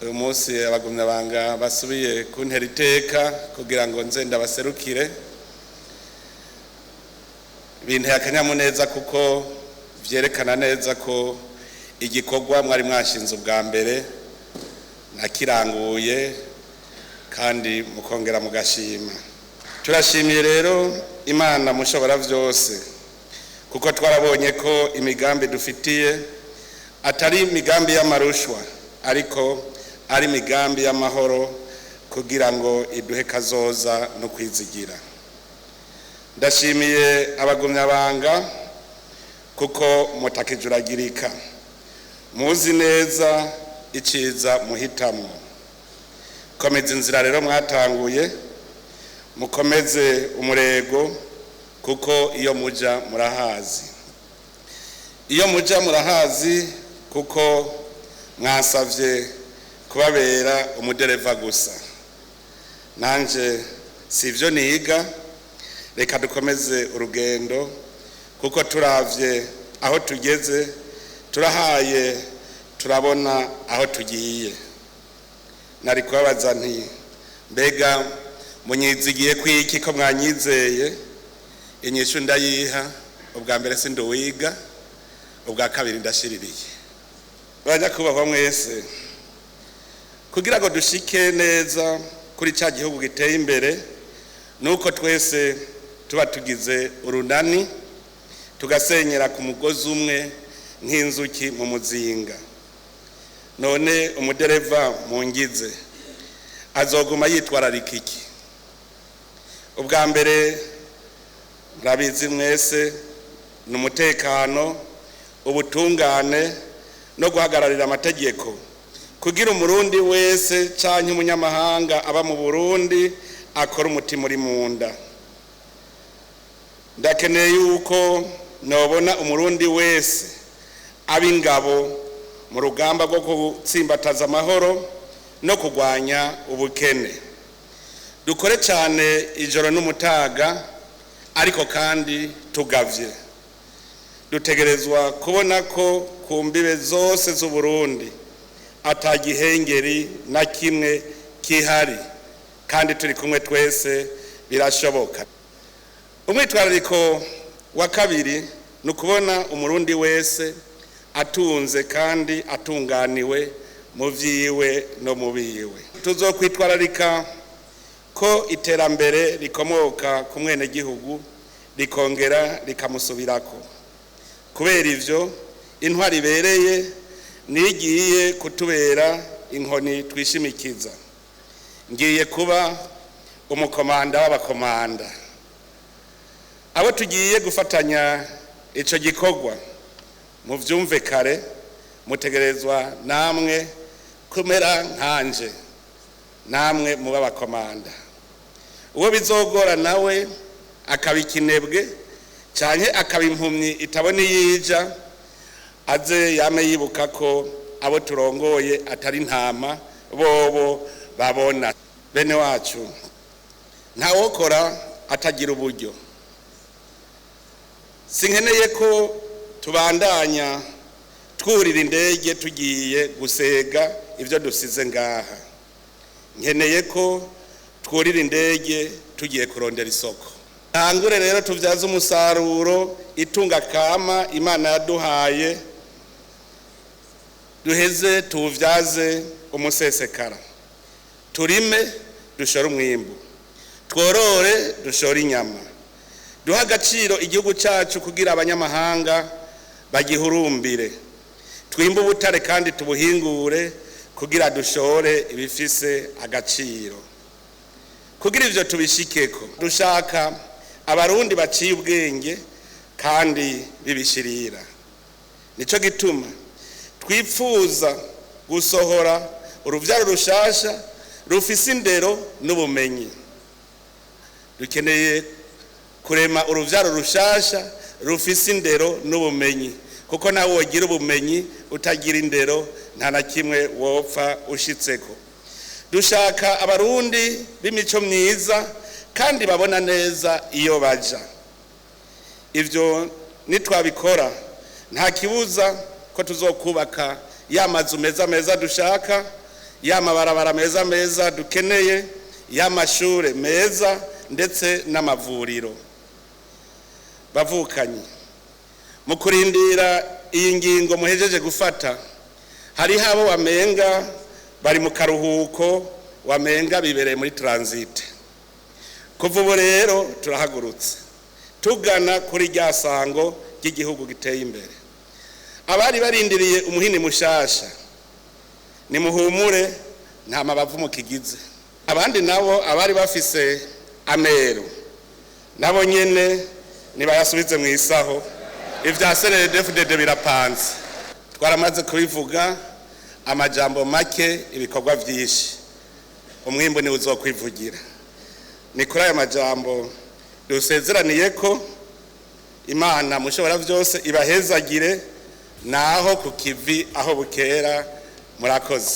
Uyu munsi abagumyabanga basubiye kuntera iteka kugira ngo nze ndabaserukire. Binteye akanyamuneza kuko vyerekana neza ko igikorwa mwari mwashinze ubwa mbere nakiranguye, kandi mukongera mugashima. Turashimiye rero Imana mushobora vyose, kuko twarabonye ko imigambi dufitiye atari imigambi y'amarushwa, ariko ari imigambi y'amahoro, kugira ngo iduhe kazoza no kwizigira. Ndashimiye abagumyabanga kuko mutakijuragirika, muzi neza iciza muhitamwo. Komeza inzira rero mwatanguye, mukomeze umurego, kuko iyo muja murahazi, iyo muja murahazi, kuko mwasavye kubabera umudereva gusa. Nanje sivyo niga. Reka dukomeze urugendo, kuko turavye aho tugeze turahaye, turabona aho tugiye. Nari kubabaza nti: "Mbega munyizigiye kwiki ko mwanyizeye?" Inyishu ndayiha: ubwa mbere sinduwiga, ubwa kabiri ndashiririye. Banyakubahwa mwese, kugira ngo dushike neza kuri cya gihugu giteye imbere, nuko twese tuba tugize urunani, tugasenyera ku mugozi umwe nk'inzuki mu muzinga. None umudereva mungize azoguma yitwararika iki? Ubwa mbere, murabizi mwese, ni umutekano, ubutungane no guhagararira amategeko, kugira Umurundi wese canke umunyamahanga aba mu Burundi akora umutima uri mu nda. Ndakeneye yuko nobona Umurundi wese aba ingabo mu rugamba rwo gutsimbataza amahoro no kurwanya ubukene. Dukore cyane ijoro n'umutaga, ariko kandi tugavye. Dutegerezwa kubona ko ku mbibe zose z'Uburundi ata gihengeri na kimwe kihari, kandi turi kumwe twese birashoboka. Umwitwarariko wa kabiri ni ukubona Umurundi wese atunze kandi atunganiwe mu vyiwe no mu biwe. Tuzokwitwararika ko iterambere rikomoka ku mwenegihugu, rikongera rikamusubirako. Kubera ivyo, intwari ibereye nigiye kutubera inkoni twishimikiza. Ngiye kuba umukomanda w'abakomanda. Abo tugiye gufatanya ico gikorwa, muvyumve kare, mutegerezwa namwe kumera nkanje, namwe muba abakomanda. Uwo bizogora nawe akaba ikinebwe canke akaba impumyi itabona iyija, aze yame yibuka ko abo turongoye atari intama, bobo babona. Bene wacu, ntawokora atagira uburyo. Sinkeneye ko tubandanya twurira indege tugiye gusega ibyo dusize ngaha. Nkeneye ko twurira indege tugiye kurondera isoko. Ntangure rero tubyaze umusaruro itunga kama Imana yaduhaye, duheze tuwubyaze umusesekara. Turime dushore umwimbu, tworore dushore inyama, duhe agaciro igihugu cyacu kugira abanyamahanga bagihurumbire, twimbe ubutare kandi tubuhingure kugira dushore ibifise agaciro. Kugira ivyo tubishikeko, dushaka Abarundi baciye ubwenge kandi bibishirira. Nico gituma twipfuza gusohora uruvyaro rushasha rufise indero n'ubumenyi. Dukeneye kurema uruvyaro rushasha rufise indero n'ubumenyi, kuko nawe wogira ubumenyi utagira indero, nta na kimwe wopfa ushitseko. Dushaka Abarundi b'imico myiza kandi babona neza iyo baja. Ivyo nitwabikora, nta kibuza ko tuzokubaka ya mazu meza meza dushaka. Y'amabarabara meza meza dukeneye, y'amashure meza, ndetse n'amavuriro. Bavukanyi, mu kurindira iyi ngingo muhejeje gufata, hariho abo wamenga bari mu karuhuko, wamenga bibereye muri transit. Kuva ubu rero turahagurutse tugana kuri rya sango ry'igihugu giteye imbere. Abari barindiriye umuhini mushasha, nimuhumure, nta mabavu mukigize. Abandi nabo, abari bafise amero, nabo nyene nibayasubize mu isaho. Ivya CNDD-FDD birapanze, twaramaze kubivuga. Amajambo make, ibikorwa vyinshi, umwimbu niwe uzokwivugira. Ni kuri aya majambo dusezeraniye ko Imana mushobora byose ibahezagire, naho ku kivi aho bukera. Murakoze.